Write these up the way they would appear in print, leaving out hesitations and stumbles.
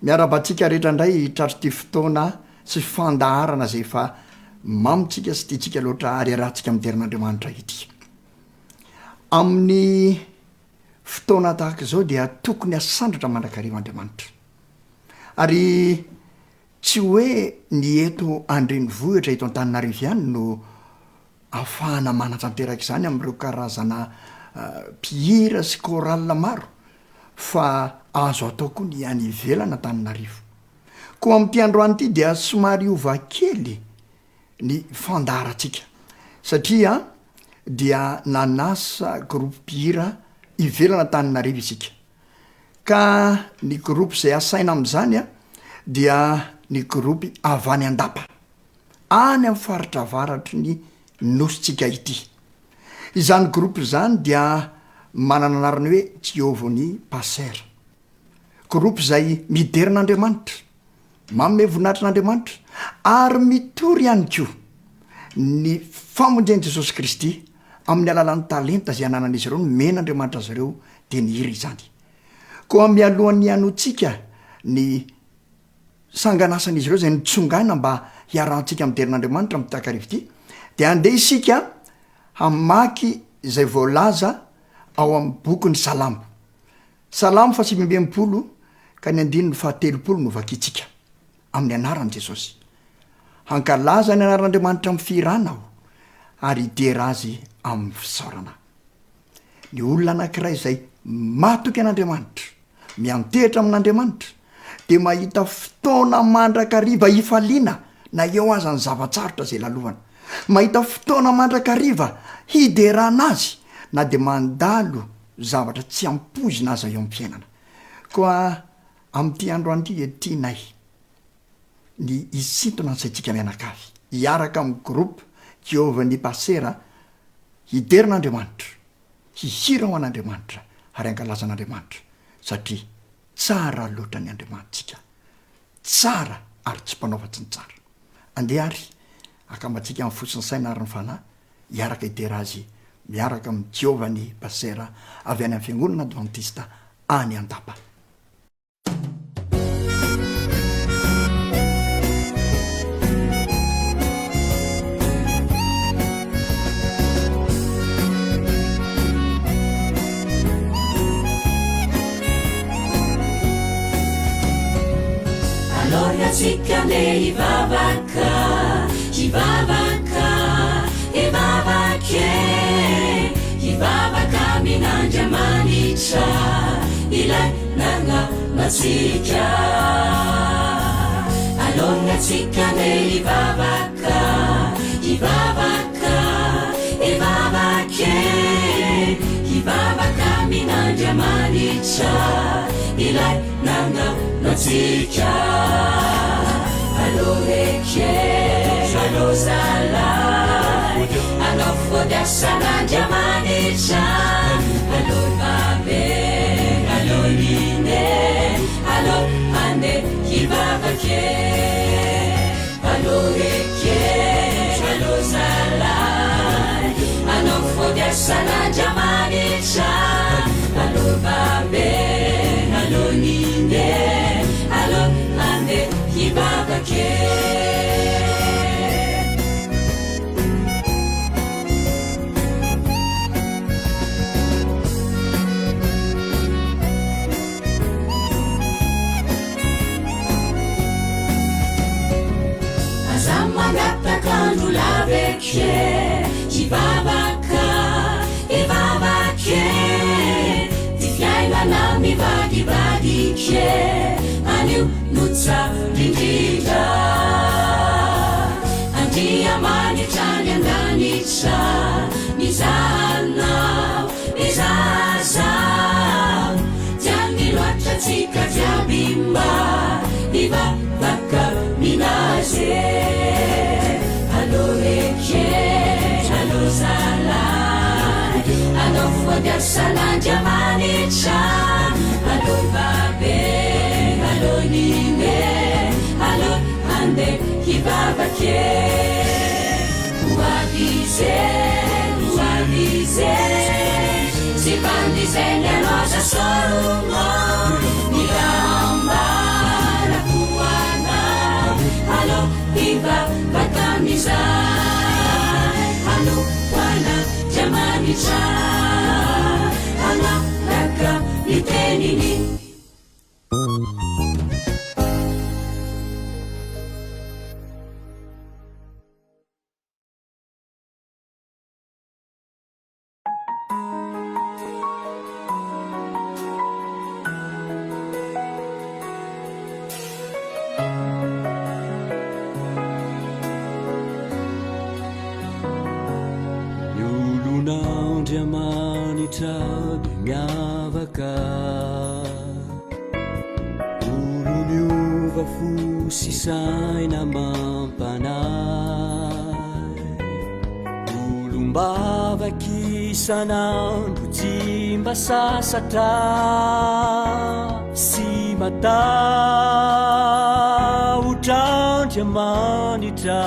Miarahaba antsika rehetra indray tratr'ity fotoana sy fandaharana izay efa mamintsika sy tiantsika loatra ary iarahantsika midera an'Andriamanitra ity. Amin'ny fotoana tahaka izao dia tokony hasandratra mandrakariva Andriamanitra. Ary tsy hoe ny eto an-drenivohitra eto Antananarivo ihany no ahafahana manatanteraka izany amin'ireo karazana mpihira sy chorale maro fa azo atao koa ny any ivelan'Antananarivo. Koa amin'ity androany ity dia somary hiova kely ny fandaharantsika satria dia nanasa groupe mpihira ivelan'Antananarivo isika. Ka ny groupe izay asaina amin'izany dia ny groupe avy any Andapa. any amin'ny faritra avaratry ny nosintsika ity. Izany groupe izany dia manana anarana hoe Giovani Passer. Groupe izay midera an'Andriamanitra, manome voninahitra an'Andriamanitra ary mitory ihany koa ny famonjen'i Jesosy Kristy amin'ny alalan'ny talenta izay ananan'izy ireo, nomen'Andriamanitra azy ireo dia ny hira izany. Koa mialohan'ny hanoantsika ny sangan'asan'izy ireo izay nitsongaina mba hiarahantsika midera an'Andriamanitra amin'ity takariva ity, dia andeha isika hamaky izay voalaza ao amin'ny bokin'ny Salamo. Salamo fahasivy amby 60 ka ny andininy fahatelopolo no vakintsika amin'ny anaran'i Jesosy. Hankalaza ny anaran'Andriamanitra amin'ny fihirana aho ary hidera azy amin'ny fisaorana. Ny olona anankiray izay matoky an'Andriamanitra, miantehitra amin'Andriamanitra, dia mahita fotoana mandrakariva hifaliana na eo aza ny zava-tsarotra izay lalovana. Mahita fotoana mandrakariva hiderana Azy na dia mandalo zavatra tsy ampoizina aza eo amin'ny fiainana. Koa amin'ity androany ity dia tianay ny hisintona ny saintsika mianakavy, hiaraka amin'ny groupe Giovanni Pasera hidera an'Andriamanitra, hihira ho an'Andriamanitra ary hankalaza an'Andriamanitra satria tsara loatra ny Andriamanitsika, tsara ary tsy mpanao afa-tsy ny tsara. Andeha ary akambantsika ny fo sy ny saina ary ny fanahy hiaraka hidera Azy miaraka amin'i Giovanni Pasera avy any amin'ny Fiangonana Advantista any Andapa. Tsika ndeha hivavaka, hivavaka, hivavaka e, hivavaka amin'Andriamanitra ilay Nangamatsika. Alona tsika ndeha hivavaka, hivavaka, hivavaka e, hivavaka amin'Andriamanitra ilay nangamatsika. Allo eke, allo zalahy, allo fody asan'Andriamanitra, allo babe. Allo nine, allo handeha hivavaka e. Allo eke, allo zalahy, allo fody asan'Andriamanitra. Allo babe, allo nine, allo handeha hivavaka e. Aza mangataka andro lava eke, hivavaka, hivavaka e. Ty fiainana mivadibadika e, anio no tsara indrindra. Andriamanitra any an-danitra mizaha anao, mizaha zaho. Tiany loatra tsika jiaby mba hivavaka aminazy e. Allo eke, allo zalahy, allo fody asan'Andriamanitra. Allo babe, allo nine, allo handeha hivavaka e. Ho avy izy e, ho avy izy e, tsy mpandizeny anao za soromo. Mila ambara. Andriamanitra hanaraka ny teniny. Ny olon'Andriamanitra dia miavaka, olo-miova fo sy saina amam-panahy. Olom-bavaka isan'andro tsy mba sasatra sy matahotra Andriamanitra.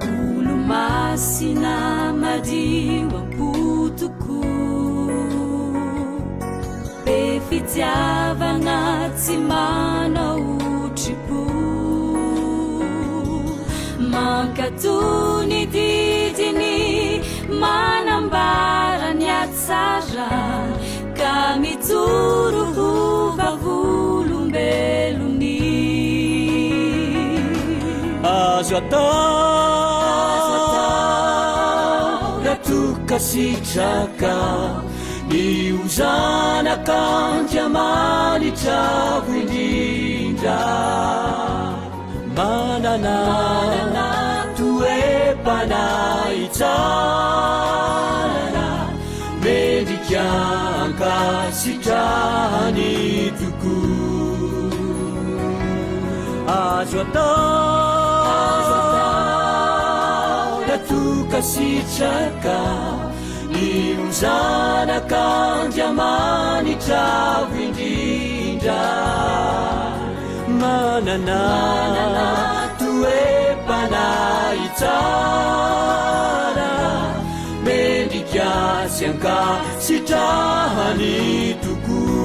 Olo-masina madio am-po tokoa, be fitiavana tsy manao otripo. Mankatò ny didiny, manambara ny hatsarany, ka mijoro ho vavolombelony. Azo atao raha toa ka sitraka ny ho zanak'Andriamanitra avo indrindra. Manana toe-panahy tsara, mendrika ankasitrahany tokoa. Azo atao raha toa ka sitraka ny ho zanak'Andriamanitra avo indrindra. Manana toe-panahy tsara, mendrika sy ankasitrahany tokoa.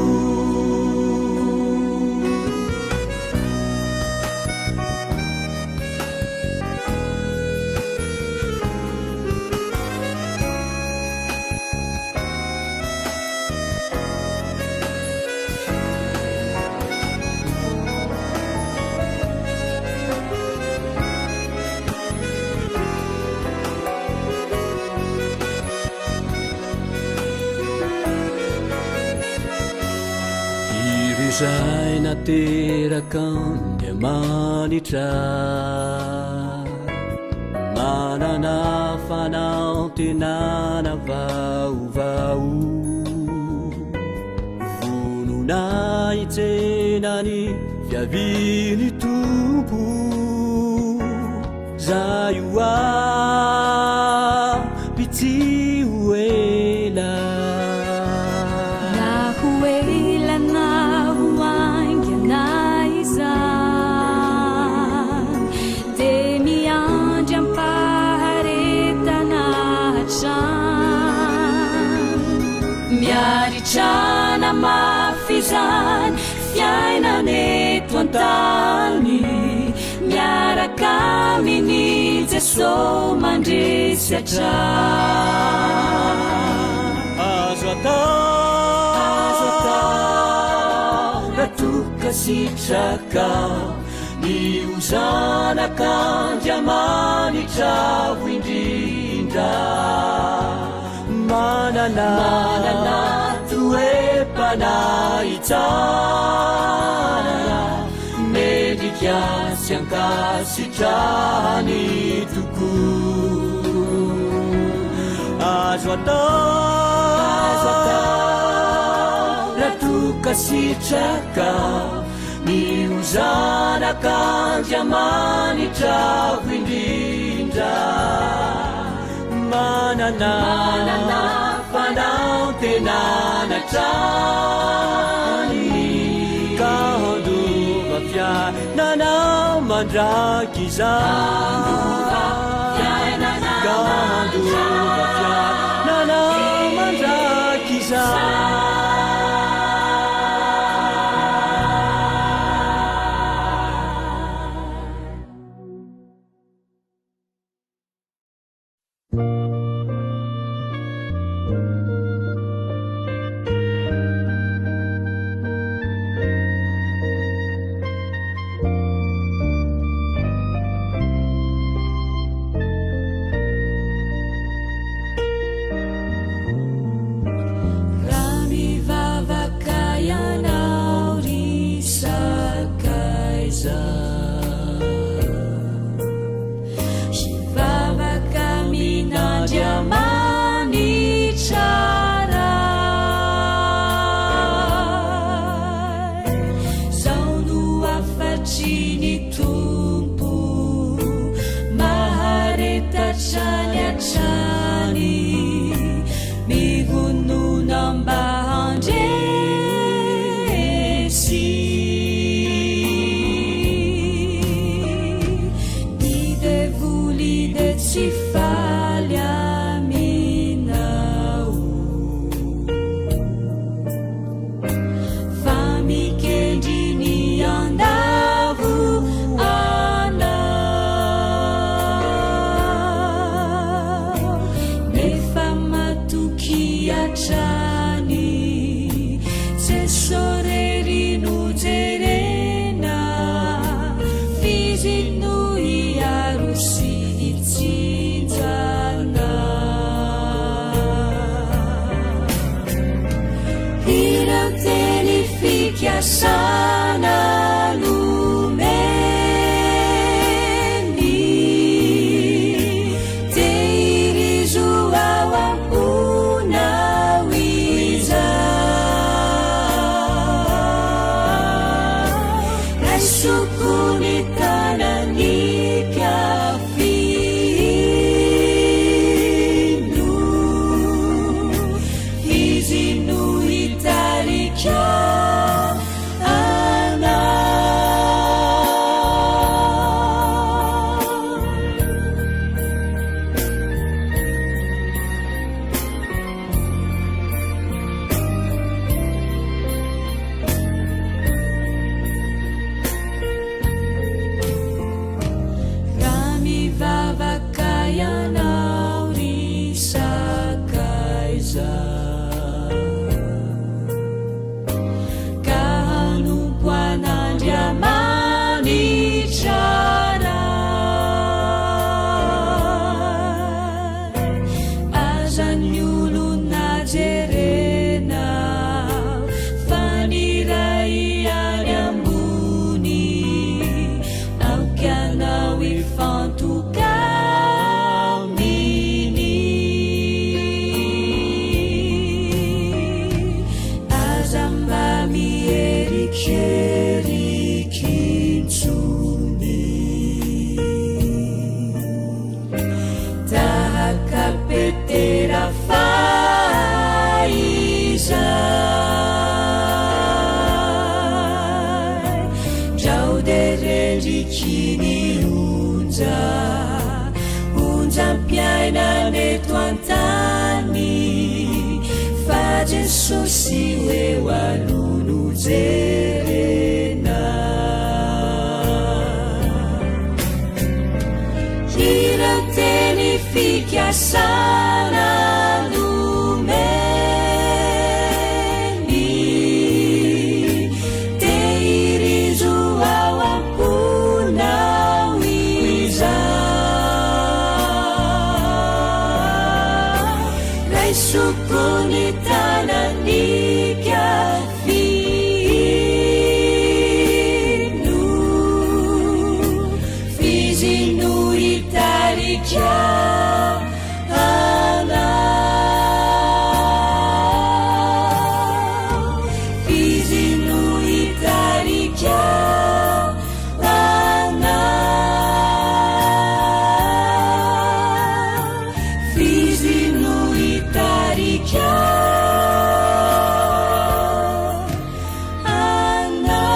Ireo izay naterak'Andriamanitra manana fanantenana vaovao. Vonona hitsena ny fiavian'ny Tompo Zay ho avy tsy ho ela. Na ho ela na ho haingana izany Dia miandry am-paharetana hatrany. Miaritrana mafy izany fiainana eto an-tany. Miaraka amin'i Jeso mandresy hatrany. Azo atao, azo atao, raha toa ka sitraka. Ny ho zanak'Andriamanitra avo indrindra Manana toe-panahy tsara Mendrika sy ankasitrahany tokoa Azo atao, azo atao Raha toa ka sitraka Ny ho zanak'Andriamanitra avo indrindra Manana fanantenana hatrany Ka handova fiainana mandrakizay Ka handova fiainana mandrakizay. Hivavaka amin'Andriamanitra Ray. Zao no hafatry ny Tompo, mahareta hatrany hatrany, mivonona mba handresy. Ny devoly dia tsy faly aminao, fa mikendry ny handavo anao. Nefa matokia hatrany, Jeso rery no jerena, f'izy no hiaro sy hitsinjo anao. Ireo teny fikasana nomeny, tehirizo ao am-ponao izany. Raiso koa ny tanan'ny mpiafino, izy no hitarika anao. Raha mivavaka ianao ry sakaiza, ka hanompo an'Andriamanitra Ray, aza ny olona jerena, fa ny Ray any ambony, aoka ianao hifantoka aminy. Aza mba mierikerika intsony, tahaka Petera fahizay, ndrao dia rendriky ny onja, onjam-piainana eto an-tany, fa Jesosy ho eo aloha no jerena. Ireo teny fikasana nomeny, tehirizo ao am-ponao izany. Raiso koa ny tanan'ny mpiafino, f'izy no hitarika anao. F'izy no hitarika anao. F'izy no hitarika anao.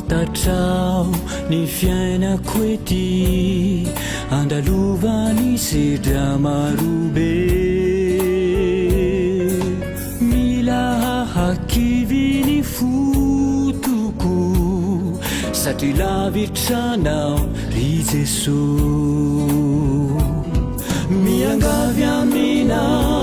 Fantatrao ny fiainako ety, andalovan'ny sedra marobe. Mila hahakivy ny fo. Satria lavitra Anao ry Jesoa. Miangavy aminao.